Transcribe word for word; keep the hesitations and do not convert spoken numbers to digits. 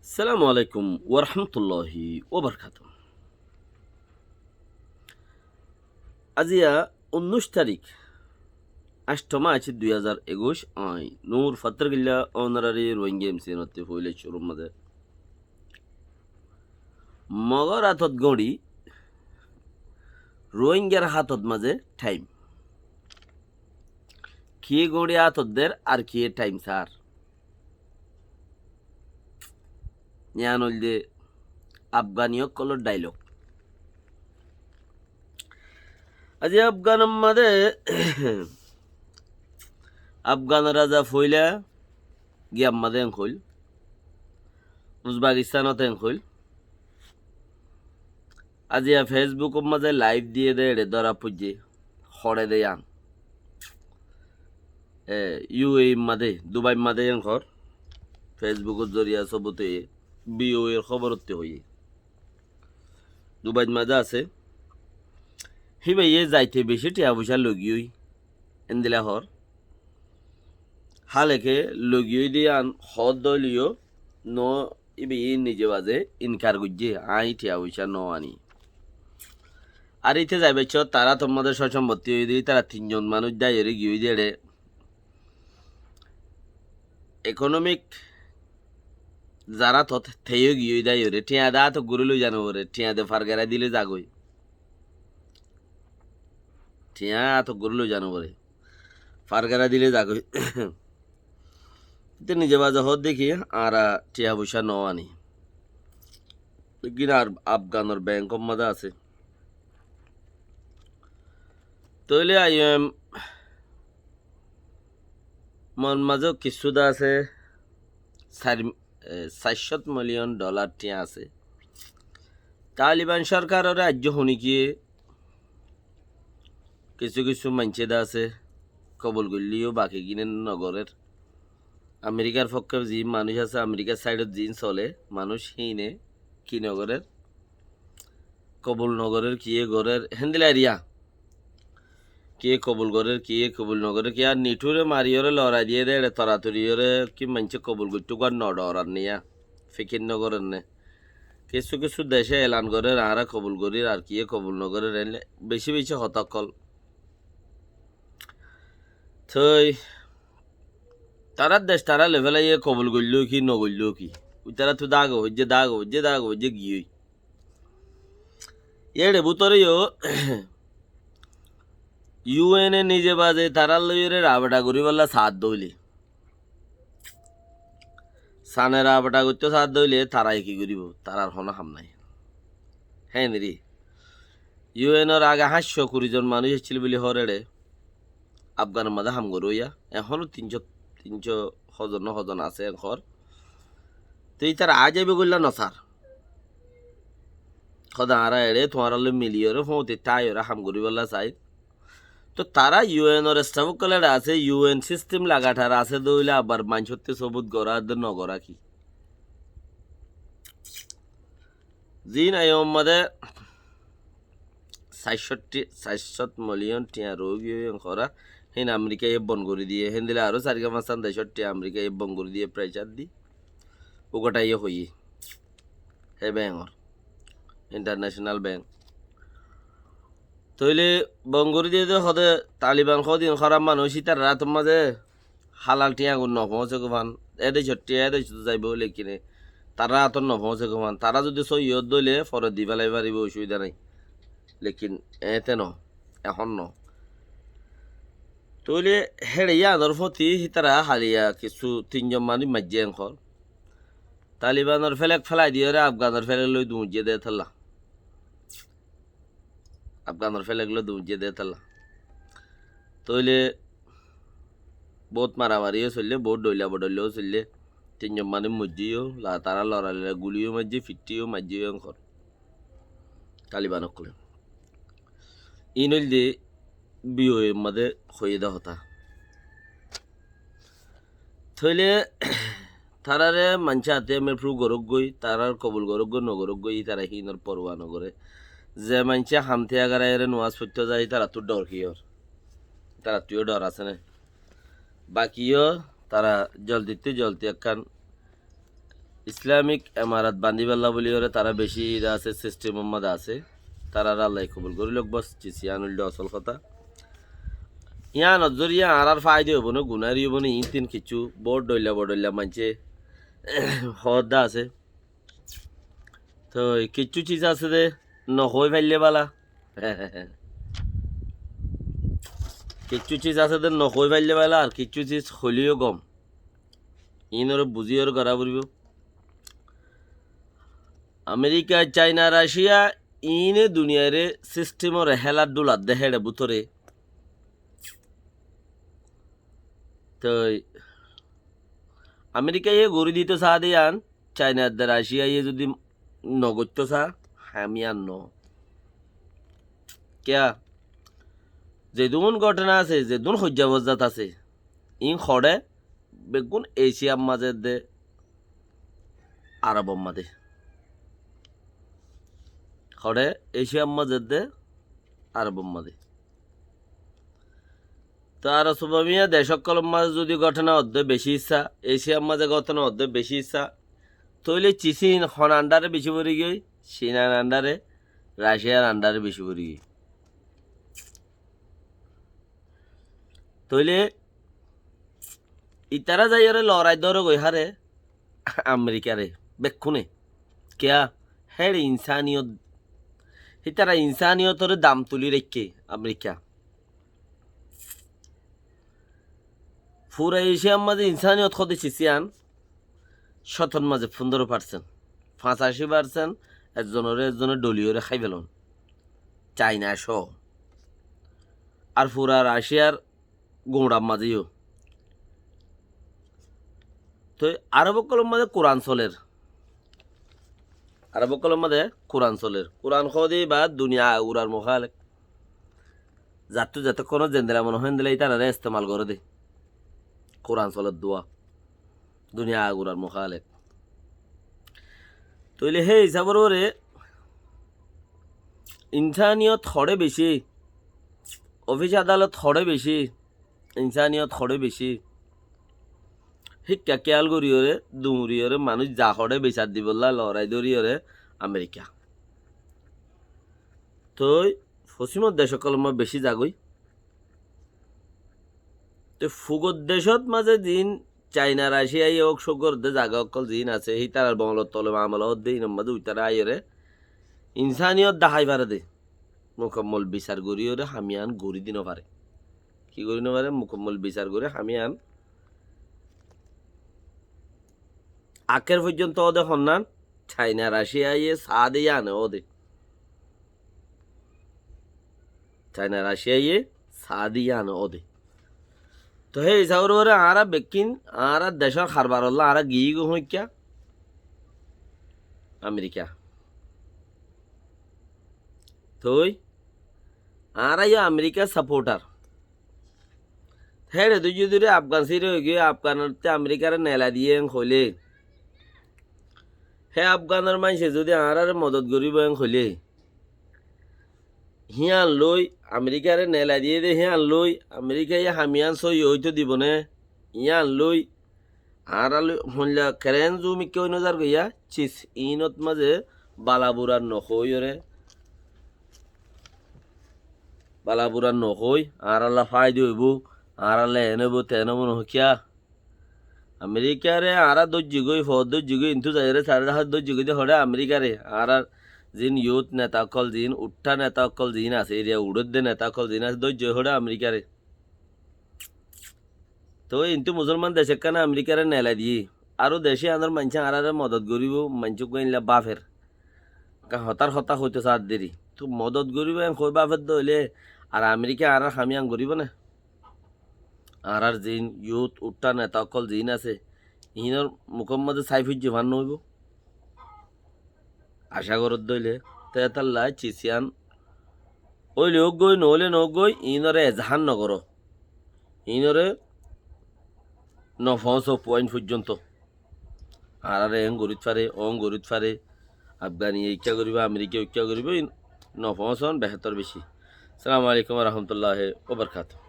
Assalamu alaikum warahmatulláhi wabarakátuhu. Aziya unnúic tarík, añctho mac, dui házar ekuic, añí Nur Fattarkilla, ónorari Rohingya M C N ottú foila cúrur mazé. Mogór átot góñçi, Rohingyar hátot mazé thaim. Kiyé góñçi átot der ar kiyé thaim sár. Yián óilde Afgani ókkolór dhailog. Aijja Afganor mazé Afgan raza foila giyar mazé en hoil, Uzbekistan ot en hoil. Aijja Facebook or mazé live diyé de, eçe dóra foijjé, hoçé de yián. E, U A E mazé, Dubai mazé en hoór. Facebook or zoriya sobut óiye, V O A r hóbor ottú hoiyé. Dubai mazé asé. Híbaye zaite beci thiañ foicá logiyói, endilla hoór. Háleke logiyói de yián hoódde óileyo no, íbaye nize bazé inkar goijjé, añí thiañ foicá no aní. Ar íte zaibaccó tará tommáde sócombottí óiye de, ítara tin zon manúic dáiyore giyói de eçe. Economic zará tot teyó giyói dáiyore, thiañ de átok gorí loi za no foré, thiañ de fargara dile zagói. Thiañ átok gorí loi za no foré. Fargara dile zagói. Íte nize bazé hoódde ki, añára thiañ foicá no aní. Lekin ar Afganor bank or mazé asé. Tóile I M F or mazé kissú de asé, sair, e, sair cót miliyon dholar thiañ asé. Taliban sorkarore aijjó húni ki kissú kissú maincé de asé, kobul goilleyó bakigíne nogorér. Amerikar fokke ziín manúic asé, Amerikar saidot ziín solé, manúic híine ki nogorér, kobul nogorér, kiyé gorér, héndilla eriya. Kiyé kobul gorér, kiyé kobul nogorér, kiyá nithúre mariyóre lorai diyé de, eçe toratoriyóre ki maincé kobul goittó, uggúa nodhorar niya, fikir nogorér né. Kissú kissú decé elan gorér, añára kobul gorír, ar kiyé kobul nogorér, enne beci beci hotá ókkol. Toi tarár dec tará loi félaiyé, kobul goilló ki, nogoilló ki? Ítarattú dago foijjé, dago foijjé, dago foijjé giyói. Yéçe bútore yó U N e nize baze tarár loiyóre rabata goríbolla saádde óile, sane rabata goittó saádde óile, tará ki goríbo? Tarár honó ham nái. Héen eri U N or age háñt cót kuri zon manúic accíl buli hoór eçe. Afganor mazé ham goróya, ehóno tin cót, tin cót hozon no hozon asé en hoór. Te ítara aái zaibou goilla nosar. Hoó de añára eçé tuáñralloi miliyóre fúñti táiyore ham goríbolla sair. Toi tará U N or staff ókkol eçé asé, U N system lagathar asé de óile abar maincótte sobut gorá de nogorá ki? Ziín aiyom mazé sair cót ti-, sair cót miliyon thiañ roói giyói en hoóra, híin Amerikaye bon gorí diyé, héndilla aró sairgán fañsgán decót thiañ Amerikaye bon gorí diyé, pressure di, ugothaiye hoiyé, hé bank or, international bank. Tóile bon gorí diyé de hoó de, Taliban hoó de híin hóraf manúic, ítarar átor mazé halal thiañ gún nofoóñse gofán. E decót thiañ e decót zaibou, lekin tará átot nofoóñse gofán. Tará zodi sóiyi ódde óile fore di félai faribou, osubida nái. Lekin eéñte no, ehón no. Tóile héçe yíanor fúñti hítara haliya kissú tin zon manúic maijjé en hoór. Talibanor féleg félai diyóre Afganor féleg loi duñijjé de tálla. Afganor féleg loi duñijjé de tálla. Tóile boóut maramari yó soillé, boóut dhoilla bodhoilla yó soillé. Tin zon manúic moijjé yó, la-, tará lorai lorai guli yó maijjé, fittí yó maijjé yó en hoór Taliban ókkole. Iín óilde B O A mazé hoiyé de hotá. Tóile taráre maincé atiya mefru goróggoi, tarár kobul goróggoi nogoróggoi, ítara híinor foruwa nogoré. Ze maincé ham thiañ goráiyore nuwas foittó za, ítarattú dhor kiyór? Ítarattú yó dhor asé né? Baki yó tara zoldittú zoldi ekkán Islamik emarat bandíballa buli óre tará beci ida asé, sistemor mazé asé. Taráre Allaye kobul gorí louk, bos, cis, yián óilde osol hotá. Yián ozzoriya añárar faida óibo né, guná óibo né, iín tin kiccú bout dhoilla bodhoilla maincé hoódde asé. Toi kiccú cis asé dé, no hoói faillé bála. Kiccú cis asé dé, no hoói faillé bála, ar kiccú cis hoilé yó gom. Iínoré buzíyoré gorá foribó. Amerika, Caina, Raciya, iíne duniyairé sistemoré hélar dhuladde héçe bútore. Toi Amerikaye gorí dito saá dé yián, Caina edde Raciyaye zudi no goitto saá, ham yián no. Kiyá? Zedún góthona asé, zedún hoijja bozzat asé, iín hoçé beggún Esiyar mazé edde Arobor mazé. Hoçé Esiyar mazé edde Arobor mazé. Toi Arob Sobamiya dec ókkolor mazé zudi góthona ódde beci issá, Esiyar mazé góthona ódde beci issá, tóile cis iín hon andáre beci fori giyói? Cinar andáre, Raciyar andáre beci fori giyói. Tóile itará zaiyóre lorai dóre goi háre Amerikaré, bekkúne. Kiyá? Héçe insaniyot, hítara insaniyotoré dam tuli raikké Amerika. Fura Esiyar mazé insaniyot hoóde cis yián, cótor mazé fundoro parsent, fañsaci parsent ezzonoré ezzone dholiyóre hái felon, Caina cóo. Ar fura Raciyar guñçar mazé yó. Toi Arob ókkolor mazé Kuran soler. Arob ókkolor mazé Kuran soler. Kuran hoóde íba duniya agurar muhálef. Zattú zetókkonot zendila mone hoó héndila ítararé estemal goré dé. Kuran soler dua. Duniya agurar muhálef. Tóile hé hísabor uore insaniyot hoçé beci, ofis adalot hoçé beci, insaniyot hoçé beci, híkka kéyal goríyoré, duñriyóre, manúic za hoçé bisar dibolla lorai dóriyoré Amerika. Toi fosímor dec ókkolor mazé beci zagói. Te fugor decót mazé ziín Caina, Raciyaye óuk cóuk goródde zaga ókkol ziín asé, hítarar boñlor tole mamela ódde, iínor mazé uitará aiyóre insaniyot dahái fare dé. Mukammol bisar goríyoré ham yián gorí di no fare. Ki gorí no fare? Mukammol bisar gorí ham yián akér foijjonto óde honnán, Caina, Raciyaye saá dé yiáne óde. Caina, Raciyaye saá dé yiáne óde. Toi hé hísabor uore añára bekkín, añárar decór harbarolla añára giyí goi hoóikka Amerika. Toi añára yó Amerikar saporthar. Héçe dóijje dóri Afgan siri óigiyoi, Afganotte Amerikaré nelai diyé en hoilé, hé Afganor maincé zudi añáráre modot goríbo en hoilé, híyan loi, Amerikaré nelai diyé dé híyan loi, Amerikaye ham yián sóiyi óito dibo né, yían loi añára loi hoilla kerén zumikká ói nozar goiya, cis iínot mazé bala bura nohoóiyoré, bala bura nohoói, añárálla fáida óibo, añárálla eén óibo, teén óibo nohoói kiyá? Amerikaré añára dóijjigói, foód dóijjigói, intú zaiyóre sairé dahát dóijjigói dé hoçé Amerikaré, añárar ziín yut neta ókkol, ziín uththá neta ókkol ziín asé, eriya uçédde neta ókkol ziín asé, dóijjigói hoçé Amerikaré. Toi intú musolman dec ekkána Amerikaré nelai diyé, aró dec yíanor maincé añáráre modot goríbo, maincé uggúa eilla báfer. Ka hotár hotá hoitó saádde ri. Toi modot goríbo en hoói báfedde óile, ar Amerikaye añárár ham yían goríbo né? Añárár ziín yut uththá neta ókkol ziín asé, iínor mukór mazé sái foijjé fán noóibo. Acá goródde óile, te étalla cis yían óile óuk goi, noóile noóuk goi, iínoré ezahár nogoró. Iínoré nofoóñso fuain foijjonto. Añáráre eén gorít fare, oón gorít fare, Afganiye ikká goríbo, Amerikaye ikká goríbo, iín nofoóñson behétor beci. Assalamu alaikum wa rahmatullahi wa barakatuhu.